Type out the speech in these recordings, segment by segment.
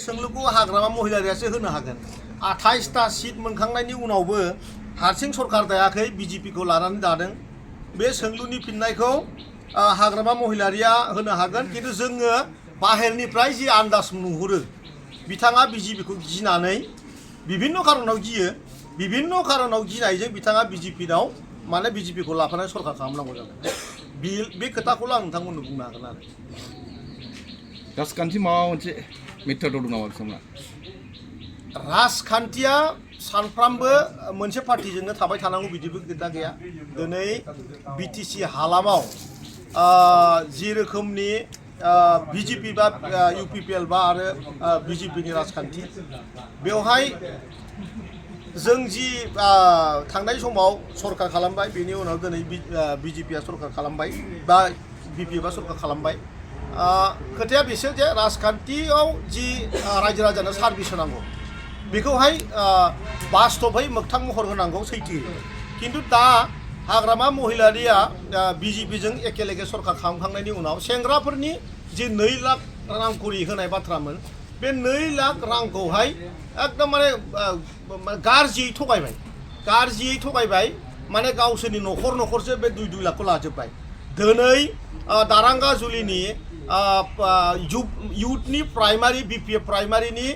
सोंलुखौ हाग्रामा महिलारियासो होनो हागोन 28टा सिट मोनखांनायनि उनावबो हारसिं सरकार दायाखै बिजेपिखौ लानानै दादों बे सोंलुनि फिननायखौ हाग्रामा महिलारिया होनो हागोन खिन्थु जोङो बाहेरनिफ्राय जि आन्दाज नुहुरो बिथाङा बिजेपिखौ गिनानै बिभिन्न खारनाव गिनायजों बिथाङा बिजेपिनाव माने बिजेपिखौ लाफानानै सरकार खालामनांगौ जादों बे खोथाखौल' आं नोंथांमोननो बुंनो हागोन आरो राजखान्थि माबा मोनसे मेथड दं नामा बिथांमोना राजखान्थिया सानफ्रामबो मोनसे पार्टिजोंनो थाबाय थानांगौ बिदिबो खोथा गैया दिनै बिटिसि हालामाव जि रोखोमनि बिजेपि बा इउपिपिएल बा आरो बिजेपिनि राजखान्थि बेवहाय जों जि थांनाय समाव सरकार खालामबाय बेनि उनाव दिनै बिजेपिया सरकार खालामबाय बा बिपिएफआ सरकार खालामबाय खोथाया बेसो जे राजखान्थियाव जि रायजो राजानो सार्भिस होनांगौ बेखौहाय बास्तबै मोगथां महर होनांगौ सैथो खिन्थु दा हाग्रामा महिलारिया बिजेपिजों एखेलेगे सरकार खालामखांनायनि उनाव सेंग्राफोरनि जि 2 लाख रां करि होनाय बाथ्रामोन बे 2 लाख रांखौहाय एकदम माने गाज्रियै थगायबाय माने गावसोरनि न'खरसो बे 2 लाखखौ लाजोब्बाय दिनै दारांगा जुलिनि इउथनि प्राइमारि बिपिएफ प्राइमारिनि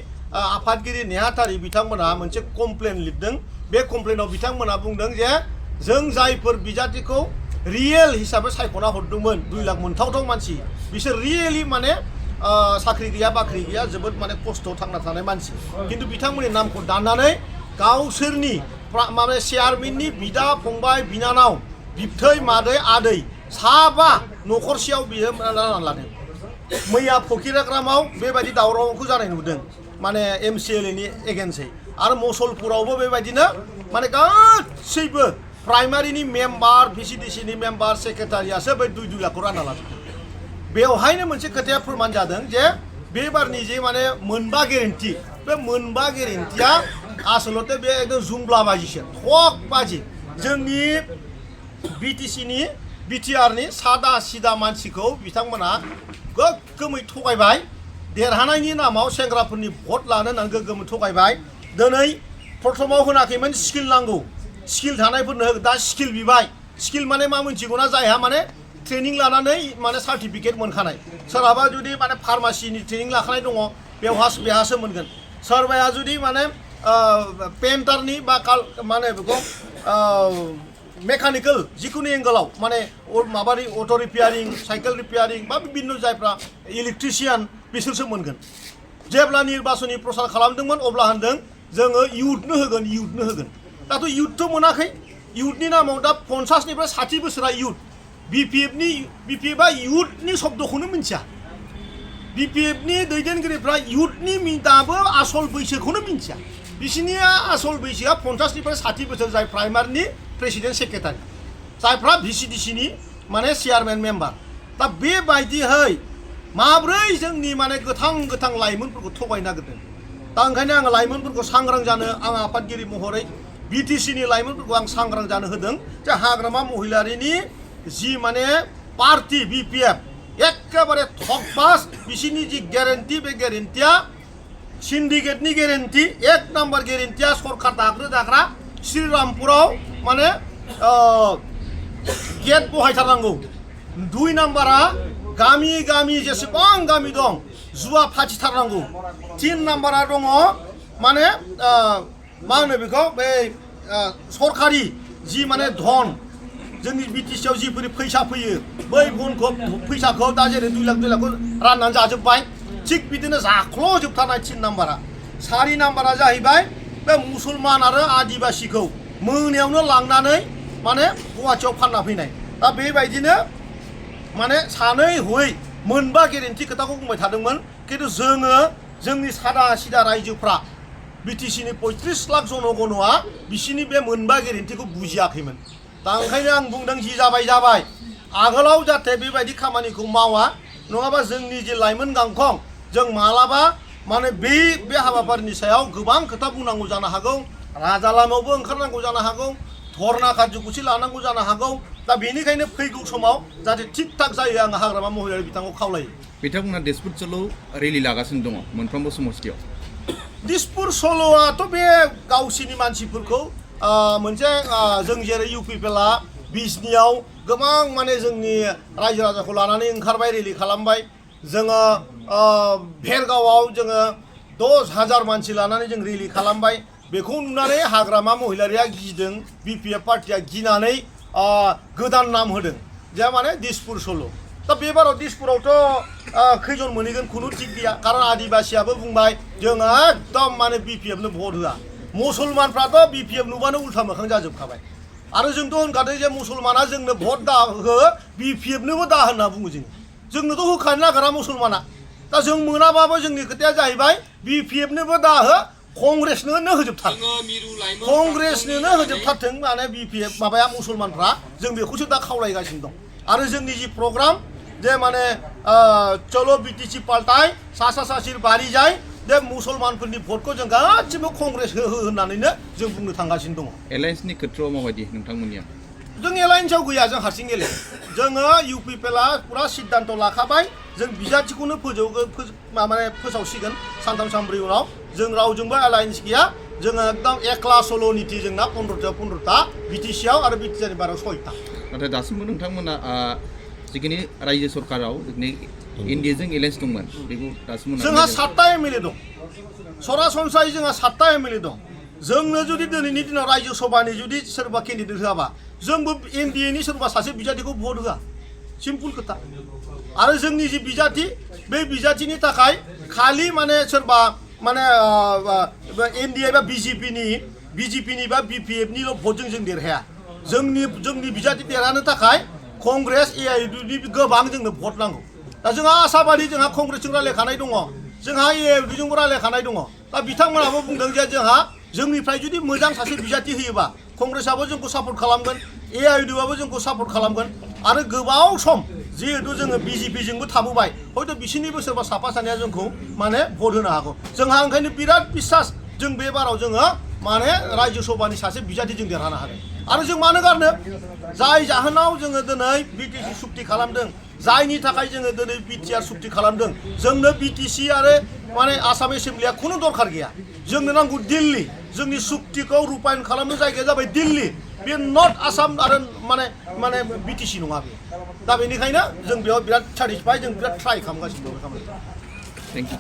आफादगिरि नेहाथारि बिथांमोना मोनसे कमप्लेन लिरदों बे कमप्लेनाव बिथांमोना बुंदों जे जों जायफोर बिजाथिखौ रियेल हिसाबै सायख'ना हरदोंमोन 2 लाख मोनथावथाव मानसि बिसोर रियेलि माने साख्रि गैया बाख्रि गैया जोबोद माने खस्थ'आव थांना थानाय मानसि खिन्थु बिथांमोननि नामखौ दाननानै गावसोरनि माने चेयारमेननि बिदा फंबाय बिनानाव बिबथै मादै आदै साबा न'खरसेयाव बियो राननानै लादों मैया फकिराग्रामाव बेबायदि दावरावखौ जानाय नुदों माने एमसिएलएनि एगेन्स्टै आरो मसलपुरावबो बेबायदिनो माने गासैबो प्राइमारिनि मेम्बार भिसिडिसिनि मेम्बार सेक्रेटारियासो बे 2 लाखखौ रानना लाजोबदों बेवहायनो मोनसे खोथाया फोरमान जादों जे बेबारनि जे माने मोनबा गेरेन्टि बे मोनबा गेरेन्टिया आसलते बे एकदम जुमब्ला बाजिसो ठक बाजि जोंनि बिटिआरनि सादा सिदा मानसिखौ बिथांमोना गोग्गोमै थगायबाय देरहानायनि नामाव सेंग्राफोरनि भट लानो होननानै गोग्गोमै थगायबाय दिनै प्रथमाव होनाखैमोन स्किल नांगौ स्किल थानायफोरनो दा स्किल बिबाय स्किल माने मा मिथिगौना जायहा माने ट्रेनिं लानानै माने सार्टिफिकेट मोनखानाय सोरहाबा जुदि माने फार्मासिनि ट्रेनिं लाखानाय दङ बेहासो मोनगोन सोरबाया जुदि माने पेन्टारनि बा माने बेखौ मेकानिकेल जिखुनु एंगलाव माने माबानि अट' रिपेयारिं साइकेल रिपेयारिं बा बिभिन्न जायफ्रा इलेक्ट्रिशियान बिसोरसो मोनगोन जेब्ला निर्बाचननि प्रसार खालामदोंमोन अब्ला होनदों जोङो इउथनो होगोन दाथ' इउथथ' मोनाखै इउथनि नामाव दा 50 निफ्राय 60 बोसोरा इउथ बिपिएफआ इउथनि शब्दखौनो मिथिया बिपिएफनि दैदेनगिरिफ्रा इउथनि दाबो आसल बैसोखौनो मिथिया बिसिनिया आसल बैसोआ 50 निफ्राय 60 बोसोर जाय प्राइमारिनि प्रेसिडेन्ट सेक्रेटारि जायफ्रा भिसिडिसिनि माने चेयारमेन मेम्बार दा बेबायदिहै माब्रै जोंनि माने गोथां लाइमोनफोरखौ थगायनो नागिरदों दा ओंखायनो आङो लाइमोनफोरखौ सांग्रां जानो आं आफादगिरि महरै बिटिसिनि लाइमोनफोरखौ आं सांग्रां जानो होदों जे हाग्रामा महिलारिनि जि माने पार्टी बिपिएफ एखेबारे ठकबाज बिसिनि जि गेरेन्टि बे गेरेन्टिया सिन्डिकेटनि गेरेन्टि 1 नम्बर गेरेन्टिया सरकार दाग्रा श्रीरामपुराव माने गेट बहायथारनांगौ 2 नम्बरा गामि जेसेबां गामि दं जुवा फाथिथारनांगौ 3 नम्बरा दङ माने मा होनो बेखौ बे सरकारि जि माने धन जोंनि बिटिसिआव जिफोर फैसा फैयो बै फैसाखौ दा जेरै 2 लाखखौ राननानै जाजोब्बाय थिग बिदिनो जाख्ल'जोबथारनाय 3 नम्बरा 4 नम्बरा जाहैबाय बे मुसलमान आरो आदिबासिखौ मोनायावनो लांनानै माने गुवाहाटियाव फानना फैनाय दा बेबायदिनो माने सानै हयै मोनबा गेरेन्टि खोथाखौ बुंबाय थादोंमोन खिन्थु जोंनि सादा सिदा रायजोफ्रा बिटिसिनि 35 लाख जनगणआ बिसिनि बे मोनबा गेरेन्टिखौ बुजियाखैमोन दा ओंखायनो आं बुंदों जि जाबाय आगोलाव जाहाथे बेबायदि खामानिखौ मावा नङाबा जोंनि जे लाइमोन गांखं जों मालाबा माने बे हाबाफारिनि सायाव गोबां खोथा बुंनांगौ जानो हागौ राजा लामायावबो ओंखारनांगौ जानो हागौ धरना कार्यखौसो लानांगौ जानो हागौ दा बेनिखायनो फैगौ समाव जाहाथे थिग थाक जायो आं हाग्रामा महिलारि बिथांखौ खावलायो बिथांमोना दिसपुर सल'आव रेलि लागासिनो दङ मोनफ्रोमबो समस्थियाव दिसपुर सल'आथ' बे गावसिनि मानसिफोरखौ मोनसे जों जेरै इउपिपिएलआ बिजनियाव गोबां माने जोंनि रायजो राजाखौ लानानै ओंखारबाय रेलि खालामबाय जोङो भेरगावआव जोङो 10,000 मानसि लानानै जों रेलि खालामबाय बेखौ नुनानै हाग्रामा महिलारिया गिदों बिपिएफ पार्टिया गिनानै गोदान नाम होदों जे माने दिसपुर सल' दा बेबाराव दिसपुरावथ' खैजन मोनहैगोन खुनु थिग गैया खारन आदिबासियाबो बुंबाय जोङो एकदम माने बिपिएफनो भट होआ मुसलमानफ्राथ' बिपिएफ नुबानो उल्था मोखां जाजोबखाबाय आरो जोंथ' होनखादों जे मुसलमाना जोंनो भट दा हो बिपिएफनोबो दा होनना बुङो जोंनोथ' होखानो नागिरा मुसलमाना दा जों मोनाबाबो जोंनि खोथाया जाहैबाय बिपिएफनोबो दा हो कंग्रेसनो होजोबथार कंग्रेसनो होजोबथारथों माने बिपिएफ माबाया मुसलमानफ्रा जों बेखौसो दा खावलायगासिनो दं आरो जोंनि जि प्रग्राम जे माने चलो बिटिसि पाल्टाय सासा सासिर बारि जाय जे मुसलमानफोरनि भटखौ जों गासिबो कंग्रेस हो होननानैनो जों बुंनो थांगासिनो दङ एलायन्सनि खेथ्रआव माबायदि नोंथांमोननिया जों एलायन्सआव गैया जों हारसिं गेले जोङो इउपिपिएलआ पुरा सिद्धान्त लाखाबाय जों बिजाथिखौनो माने फोसावसिगोन सानथाम सानब्रै उनाव जों रावजोंबो एलायन्स गैया जोङो एकदम एकला सल' निति जोंना 15ता बिटिसिआव आरो बिटिसिनि बाराव 6ता नाथाय दासिमबो नोंथांमोना जिखिनि रायजो सरकाराव जोंनि एनडिएजों एलायन्स दंमोन बेखौ दासिमबो जोंहा 7ता एमएलए दं सरासनस्रायै जोंहा 7ता एमएलए दं जोंनो जुदि दिनैनि दिनाव रायजो सभानि जुदि सोरबा केन्डिडेट होआबा जोंबो एनडिएनि सोरबा सासे बिजाथिखौ भट होआ सिम्पल खोथा आरो जोंनि जि बिजाथि बे बिजाथिनि थाखाय खालि माने सोरबा माने एनडिए बा बिजेपिनि बा बिपिएफनिल' भटजों जों देरहाया जोंनि बिजाथि देरहानो थाखाय कंग्रेस एआइडिनि गोबां जोंनो भट नांगौ दा जोंहा आसाबादि जोंहा कंग्रेसजों रायलायखानाय दङ जोंहा एआइडिजोंबो रायलायखानाय दङ दा बिथांमोनाबो बुंदों जे जोंहा जोंनिफ्राय जुदि मोजां सासे बिजाथि होयोबा कंग्रेसआबो जोंखौ सापर्ट खालामगोन एआइडिआबो जोंखौ सापर्ट खालामगोन आरो गोबाव सम जिहेतु जोङो बिजेपिजोंबो थाबोबाय हयथ' बिसोरनिबो सोरबा साफा सानैया जोंखौ माने भट होनो हागौ जोंहा ओंखायनो बिराद बिसास जों बे बाराव जोङो माने रायजो सभानि सासे बिजाथि जों देरहानो हागोन आरो जों मानो गारनो जाय जाहोनाव जोङो दिनै बिटिसि सुक्ति खालामदों जायनि थाखाय जोङो दिनै बिटिआर सुक्ति खालामदों जोंनो बिटिसि आरो माने आसाम एसेम्ब्लिया खुनु दरखार गैया जोंनो नांगौ दिल्ली जोंनि सुक्तिखौ रुपायन खालामनो जायगाया जाबाय दिल्ली बे नर्थ आसाम आरो माने बिटिसि नङा बे दा बेनिखायनो जों बेयाव बिराद सेटिसफाइ जों बिराद ट्राइ खालामगासिनो दं खामानिखौ थेंक इउ